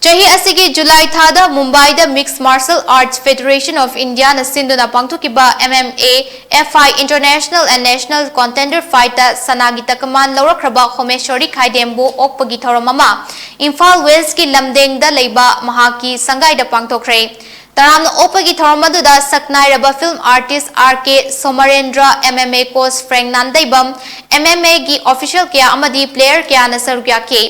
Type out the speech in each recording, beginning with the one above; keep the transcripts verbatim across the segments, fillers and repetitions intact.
ꯆꯍꯤ ꯑꯁꯤꯒꯤ ꯖꯨꯂꯥꯏ ꯊꯥꯗ ꯃꯨꯝꯕꯥꯏꯗ Mixed Martial Arts Federation of Indiaꯅ ꯁꯤꯟꯗꯨꯅ ꯄꯥꯡꯊꯣꯛꯈꯤꯕ M M A F I International and National Contender Fightꯇ ꯁꯅꯥꯒꯤ ꯇꯀꯃꯥꯟ ꯂꯧꯔꯛꯈ꯭ꯔꯕ ꯍꯣꯃꯦꯁ꯭ꯋꯔꯤ ꯈꯥꯏꯗꯦꯝꯕꯨ ꯑꯣꯛꯄꯒꯤ ꯊꯧꯔꯝ ꯑꯃ ꯏꯝꯐꯥꯜ ꯋꯦꯁꯀꯤ ꯂꯝꯗꯦꯡꯗ ꯂꯩꯕ ꯃꯍꯥꯛꯀꯤ ꯁꯪꯒꯥꯏꯗ ꯄꯥꯡꯊꯣꯛꯈ꯭ꯔꯦ꯫ ꯇꯔꯥꯝꯅ ꯑꯣꯛꯄꯒꯤ ꯊꯧꯔꯝ ꯑꯗꯨꯗ ꯁꯛꯅꯥꯏꯔꯕ film artist R K Somarendra, M M A coach Frank Nandeibam, M M Aꯒꯤ official ꯀꯌꯥ ꯑꯃꯗꯤ player ꯀꯌꯥꯅ ꯁꯔꯨꯛ ꯌꯥꯈꯤ꯫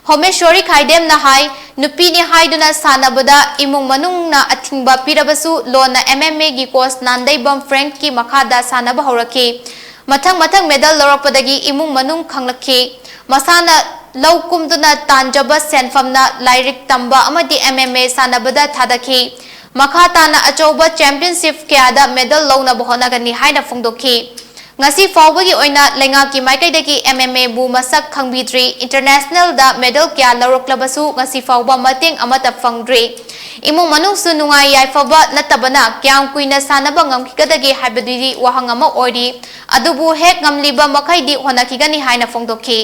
ꯍꯣꯃꯦꯁ꯭ꯋꯔꯤ ꯈꯥꯏꯗꯦꯝꯅ ꯍꯥꯏ, ꯅꯨꯄꯤꯅꯤ ꯍꯥꯏꯗꯨꯅ ꯁꯥꯟꯅꯕꯗ ꯏꯃꯨꯡ ꯃꯅꯨꯡꯅ ꯑꯊꯤꯡꯕ ꯄꯤꯔꯕꯁꯨ ꯂꯣꯟꯅ M M Aꯒꯤ coach ꯅꯥꯟꯗꯩꯕꯝ Frankꯀꯤ ꯃꯈꯥꯗ ꯁꯥꯟꯅꯕ ꯍꯧꯔꯛꯈꯤ꯫ ꯃꯊꯪ ꯃꯊꯪ medal ꯂꯧꯔꯛꯄꯗꯒꯤ ꯏꯃꯨꯡ ꯃꯅꯨꯡ ꯈꯪꯂꯛꯈꯤ꯫ ꯃꯁꯥꯅ ꯂꯧ ꯀꯨꯝꯗꯨꯅ ꯇꯥꯟꯖꯕ ꯁꯦꯟꯐꯝꯅ ꯂꯥꯏꯔꯤꯛ ꯇꯝꯕ ꯑꯃꯗꯤ M M A ꯁꯥꯟꯅꯕꯗ ꯊꯥꯗꯈꯤ꯫ ꯃꯈꯥ ꯇꯥꯅ ꯑꯆꯧꯕ championship ꯀꯌꯥꯗ medal ꯂꯧꯅꯕ ꯍꯣꯠꯅꯒꯅꯤ ꯍꯥꯏꯅ ꯐꯣꯡꯗꯣꯛꯈꯤ꯫ ꯉꯁꯤ ꯐꯥꯎꯕꯒꯤ ꯑꯣꯏꯅ ꯂꯩꯉꯥꯛꯀꯤ ꯃꯥꯏꯀꯩꯗꯒꯤ M M Aꯕꯨ ꯃꯁꯛ ꯈꯪꯕꯤꯗ꯭ꯔꯤ꯫ Internationalꯗ medal ꯀꯌꯥ ꯂꯧꯔꯛꯂꯕꯁꯨ ꯉꯁꯤ ꯐꯥꯎꯕ ꯃꯇꯦꯡ ꯑꯃꯠꯇ ꯐꯪꯗ꯭ꯔꯤ꯫ ꯏꯃꯨꯡ ꯃꯅꯨꯡꯁꯨ ꯅꯨꯡꯉꯥꯏ ꯌꯥꯏꯐꯕ ꯅꯠꯇꯕꯅ ꯀꯌꯥꯝ ꯀꯨꯏꯅ ꯁꯥꯟꯅꯕ ꯉꯝꯈꯤꯒꯗꯒꯦ ꯍꯥꯏꯕꯗꯨꯗꯤ ꯋꯥꯍꯪ ꯑꯃ ꯑꯣꯏꯔꯤ꯫ ꯑꯗꯨꯕꯨ ꯍꯦꯛ ꯉꯝꯂꯤꯕ ꯃꯈꯩꯗꯤ ꯍꯣꯠꯅꯈꯤꯒꯅꯤ ꯍꯥꯏꯅ ꯐꯣꯡꯗꯣꯛꯈꯤ꯫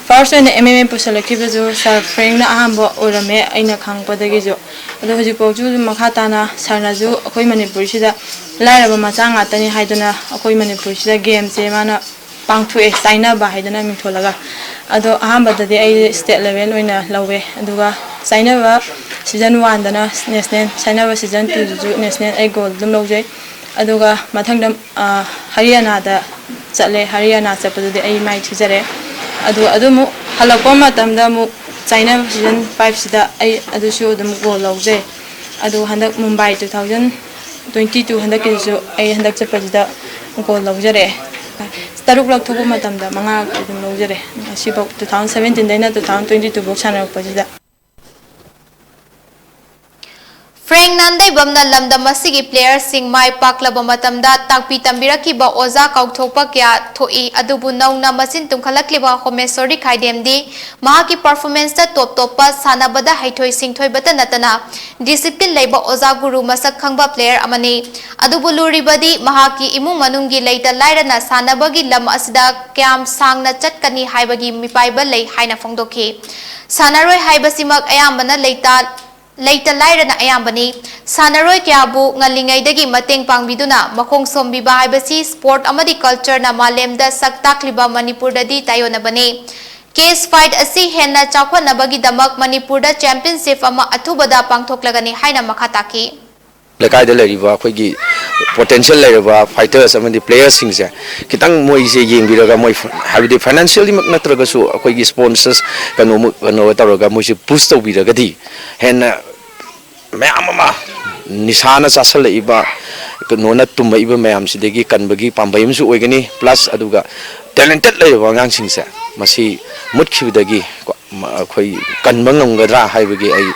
First ꯑꯣꯏꯅ M M A ꯄꯨꯁꯜꯂꯛꯈꯤꯕꯁꯨ Sir Frankꯅ ꯑꯍꯥꯟꯕ ꯑꯣꯏꯔꯝꯃꯦ ꯑꯩꯅ ꯈꯪꯉꯛꯄꯗꯒꯤꯁꯨ꯫ ꯑꯗꯣ ꯍꯧꯖꯤꯛꯐꯥꯎꯁꯨ ꯑꯗꯨꯝ ꯃꯈꯥ ꯇꯥꯅ Sirꯅꯁꯨ ꯑꯩꯈꯣꯏ ꯃꯅꯤꯄꯨꯔꯁꯤꯗ ꯂꯥꯏꯔꯕ ꯃꯆꯥ ꯉꯥꯛꯇꯅꯤ ꯍꯥꯏꯗꯨꯅ ꯑꯩꯈꯣꯏ ꯃꯅꯤꯄꯨꯔꯁꯤꯗ gameꯁꯦ ꯃꯥꯅ ꯄꯥꯡꯊꯣꯛꯑꯦ, ꯆꯥꯏꯅꯕ ꯍꯥꯏꯗꯅ ꯃꯤꯡꯊꯣꯜꯂꯒ꯫ ꯑꯗꯣ ꯑꯍꯥꯟꯕꯗꯗꯤ ꯑꯩ state level ꯑꯣꯏꯅ ꯂꯧꯋꯦ, ꯑꯗꯨꯒ ꯆꯥꯏꯅꯕ season oneꯗꯅ national, ꯆꯥꯏꯅꯕ season twoꯗꯁꯨ national ꯑꯩ gold ꯑꯗꯨꯝ ꯂꯧꯖꯩ꯫ ꯑꯗꯨꯒ ꯃꯊꯪꯗ ꯑ, ꯍꯔꯤꯌꯥꯅꯥꯗ ꯆꯠꯂꯦ꯫ ꯍꯔꯤꯌꯥꯅꯥ ꯆꯠꯄꯗꯨꯗꯤ ꯑꯩ ꯃꯥꯏ ꯊꯤꯖꯔꯦ꯫ ꯑꯗꯨ ꯑꯗꯨꯃꯨꯛ ꯍꯜꯂꯛꯄ ꯃꯇꯝꯗ ꯑꯃꯨꯛ ꯆꯥꯏꯅꯥ season fiveꯁꯤꯗ ꯑꯩ ꯑꯗꯨꯁꯨ ꯑꯗꯨꯝ gold ꯂꯧꯖꯩ꯫ ꯑꯗꯨ ꯍꯟꯗꯛ Mumbai two thousand twenty two ꯍꯟꯗꯛꯀꯤꯗꯨꯁꯨ ꯑꯩ ꯍꯟꯗꯛ ꯆꯠꯄꯁꯤꯗ gold ꯂꯧꯖꯔꯛꯑꯦ꯫ ꯇꯔꯨꯛꯂꯛ ꯊꯣꯛꯄ ꯃꯇꯝꯗ ꯃꯉꯥꯔꯛꯇꯤ ꯑꯗꯨꯝ ꯂꯧꯖꯔꯦ꯫ ꯉꯁꯤꯐꯥꯎ two thousand seventeenꯗꯩꯅ two thousand twenty twoꯐꯥꯎ ꯁꯥꯟꯅꯔꯛꯄꯁꯤꯗ꯫ ꯐ꯭ꯔꯦꯡ ꯅꯥꯟꯗꯩꯕꯝꯅ ꯂꯝꯗꯝ ꯑꯁꯤꯒꯤ playerꯁꯤꯡ ꯃꯥꯏ ꯄꯥꯛꯂꯕ ꯃꯇꯝꯗ ꯇꯥꯛꯄꯤ ꯇꯝꯕꯤꯔꯛꯈꯤꯕ ꯑꯣꯖꯥ ꯀꯥꯎꯊꯣꯛꯄ ꯀꯌꯥ ꯊꯣꯛꯏ, ꯑꯗꯨꯕꯨ ꯅꯧꯅ ꯃꯆꯤꯟ ꯇꯨꯝꯈꯠꯂꯛꯂꯤꯕ ꯍꯣꯃꯦꯁꯣꯔꯤ ꯈꯥꯏꯗꯦꯝꯗꯤ ꯃꯍꯥꯛꯀꯤ performanceꯇ ꯇꯣꯞ ꯇꯣꯞꯄ, ꯁꯥꯟꯅꯕꯗ ꯍꯩꯊꯣꯏ ꯁꯤꯡꯊꯣꯏꯕꯇ ꯅꯠꯇꯅ discipline ꯂꯩꯕ ꯑꯣꯖꯥ ꯒꯨꯔꯨ ꯃꯁꯛ ꯈꯪꯕ player ꯑꯃꯅꯤ꯫ ꯑꯗꯨꯕꯨ ꯂꯨꯔꯤꯕꯗꯤ ꯃꯍꯥꯛꯀꯤ ꯏꯃꯨꯡ ꯃꯅꯨꯡꯒꯤ ꯂꯩꯇ ꯂꯥꯏꯔꯅ ꯁꯥꯟꯅꯕꯒꯤ ꯂꯝ ꯑꯁꯤꯗ ꯀꯌꯥꯝ ꯁꯥꯡꯅ ꯆꯠꯀꯅꯤ ꯍꯥꯏꯕꯒꯤ ꯃꯤꯄꯥꯏꯕ ꯂꯩ ꯍꯥꯏꯅ ꯐꯣꯡꯗꯣꯛꯈꯤ꯫ ꯁꯥꯟꯅꯔꯣꯏ ꯍꯥꯏꯕꯁꯤꯃꯛ ꯑꯌꯥꯝꯕꯅ ꯂꯩꯇ ꯂꯩꯇ ꯂꯥꯏꯔꯅ ꯑꯌꯥꯝꯕꯅꯤ꯫ ꯁꯥꯟꯅꯔꯣꯏ ꯀꯌꯥꯕꯨ ꯉꯜꯂꯤꯉꯩꯗꯒꯤ ꯃꯇꯦꯡ ꯄꯥꯡꯕꯤꯗꯨꯅ ꯃꯈꯣꯡ ꯁꯣꯝꯕꯤꯕ ꯍꯥꯏꯕꯁꯤ sport ꯑꯃꯗꯤ cultureꯅ ꯃꯥꯂꯦꯝꯗ ꯁꯛ ꯇꯥꯛꯂꯤꯕ ꯃꯅꯤꯄꯨꯔꯗꯗꯤ ꯇꯥꯏꯑꯣꯟꯅꯕꯅꯤ꯫ Cage fight ꯑꯁꯤ ꯍꯦꯟꯅ ꯆꯥꯎꯈꯠꯅꯕꯒꯤꯗꯃꯛ ꯃꯅꯤꯄꯨꯔꯗ championship ꯑꯃ ꯑꯊꯨꯕꯗ ꯄꯥꯡꯊꯣꯛꯂꯒꯅꯤ ꯍꯥꯏꯅ ꯃꯈꯥ ꯇꯥꯈꯤ꯫ ꯂꯩꯀꯥꯏꯗ ꯂꯩꯔꯤꯕ ꯑꯩꯈꯣꯏꯒꯤ potential ꯂꯩꯔꯕ fighters ꯑꯃꯗꯤ playerꯁꯤꯡꯁꯦ ꯈꯤꯇꯪ ꯃꯣꯏꯁꯦ ꯌꯦꯡꯕꯤꯔꯒ, ꯃꯣꯏ ꯍꯥꯏꯕꯗꯤ financiallyꯃꯛ ꯅꯠꯇ꯭ꯔꯒꯁꯨ ꯑꯩꯈꯣꯏꯒꯤ sponsors ꯀꯩꯅꯣꯃꯨꯛ, ꯀꯩꯅꯣ ꯇꯧꯔꯒ ꯃꯣꯏꯁꯦ push ꯇꯧꯕꯤꯔꯒꯗꯤ ꯍꯦꯟꯅ ꯃꯌꯥꯝ ꯑꯃ ꯅꯤꯁꯥꯅ ꯆꯥꯁꯜꯂꯛꯏꯕ, ꯀꯩꯅꯣꯅ ꯇꯨꯝꯃꯛꯏꯕ ꯃꯌꯥꯝꯁꯤꯗꯒꯤ ꯀꯟꯕꯒꯤ ꯄꯥꯝꯕꯩ ꯑꯃꯁꯨ ꯑꯣꯏꯒꯅꯤ꯫ Plus ꯑꯗꯨꯒ talented ꯂꯩꯔꯕ ꯑꯉꯥꯡꯁꯤꯡꯁꯦ ꯃꯁꯤ ꯃꯨꯠꯈꯤꯕꯗꯒꯤ ꯀꯣ, ꯃ-, ꯑꯩꯈꯣꯏ ꯀꯟꯕ ꯉꯝꯒꯗ꯭ꯔꯥ ꯍꯥꯏꯕꯒꯤ ꯑꯩ